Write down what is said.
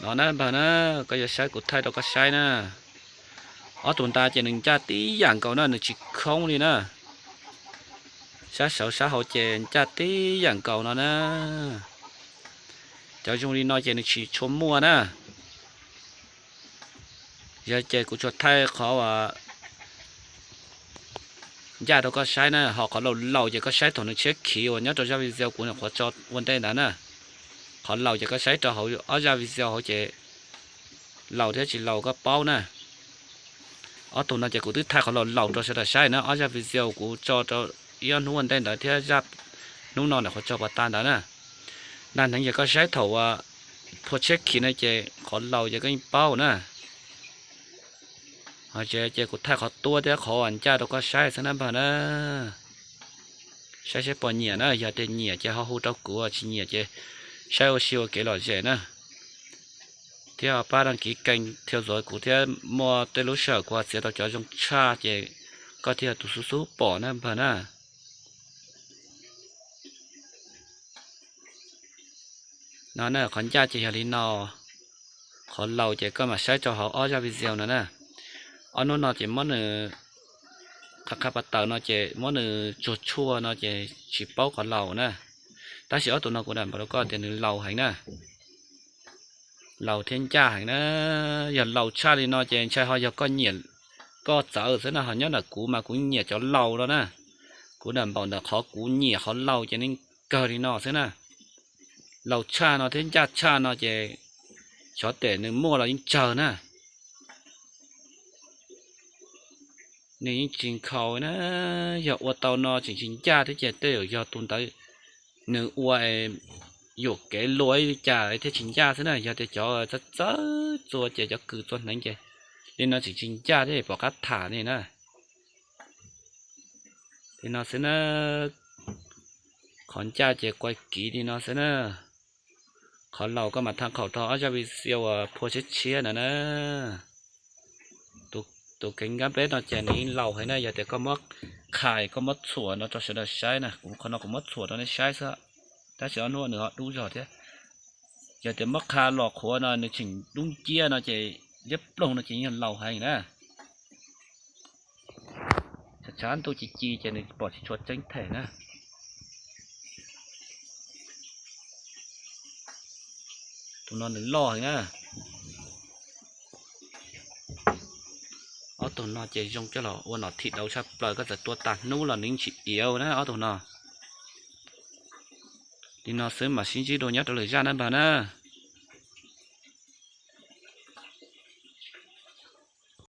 No na npawg na, koj yuav saib kuv thaij rau koj saib na. Ob tug nta ces nws ncaj tib yam nkaus na, nws tsis khoob li na. Sab saud sab hauv ces ncaj tib yam nkaus no na. Cov zoo li no ces nws tsis tshua muaj na. Yog ces kuv tsuas thaij qhov uas ncaj rau koj saib na, ho qhov laus laus ces koj saib thaum nws tshiab khiv uas nyob rau zaj video kuv nyuam qhuav tso ua ntej ntawd na. Qhov laus ces koj saib rau hauv ob zaj video hauv ces laus thiab tsis laus koj paub na. Ob tug no ces kuv twb thaij qhov laus laus rau sawv daws saib na, ob zaj video kuv tso rau ib ob hnub ua ntej ntawd thiab zaj hnub no nyuam qhuav tso puas tas ntawd na. Nag hneev ces koj saib thaum uas phua tshiab khiv no ces qhov laus ces koj yeej paub na. Ho tsev ces kuv thaij qhov tuab thiab qhov uas ncaj rau koj saib xwb na npawg na. Saib saib puas nyiam na, yog tias nyiam ces ho hu rau kuv, tsis nyiam ces saib ua si ua kev lom zem na. Thiab pab đăng ký kênh theo dõi kuv thiab, muaj tej lub sij hawm kuv ho txiav tau cov zoo tshaj ces koj thiaj yog tus xub xub pom na npawg na. No na, qhov ncaj ces yog li no. Qhov laus ces koj mam saib rau hauv ob zaj video no na. Ob hnub no ces muab nws, qhov qhab pas taws no ces muab nws tsuag tshuaj no ces tsis paub qhov laus na. Tab sis ob tug no kuv dam npaum rau koj tias nws laus heev na. Laus thiab ncaj heev na. Yog laus tshaj li no ces ntshai ho yog koj nyiam koj txawv xwb na, ho nyob ntawm kuv mas kuv nyiam cov laus no na. Kuv dam npaum ntawm qhov kuv nyiam qhov laus ces nws kawg li no xwb na. Laus tshaj no thiab ncaj tshaj no ces xyov tes nws muaj los yeej tsawg na. Nws yeej tsis nkhaus na. Yog ua tau no tseem tsis ncaj thiab ces tej zaum yog tus ntawd nws ua yuam kev luaj ib li cas thiaj tsis ncaj xwb na. Yog tias cov txawj txawj txua ces cov kws txua hneev ces li no tseem tsis ncaj thiab pom qab tham li na. Li no xwb na, qhov ncaj ces kuaj kiv li no xwb na. Qhov laus koj mam tham khaum rau ob zaj video uas phua tshiab tshiab ntawd na. Tus kev nkab peb no ces nws yeej laus heev na, yog tias koj muab qha koj muab txhuam no rau sawv daws saib na, kuv qhov no kuv muab txhuam rau nej saib xwb, tab sis ob hnub nws ho dub zog thiab. Yog tias muab qha los qhuav no nws tseem dub nciab no ces liab ploog no ces yog laus heev na. Tshav tshav ntuj ci ci ces nws pom tsis tshua tseeb them na. Tus no nws loj heev na. Ob tug no ces zoo coj los ua nom thim dauv tshaj plaws, koj txawm tua tas hnub los nws yeej tsis iav na ob tug no. Li no xwb mam sib ntsib dua nyob rau lwm zaj na npawg na.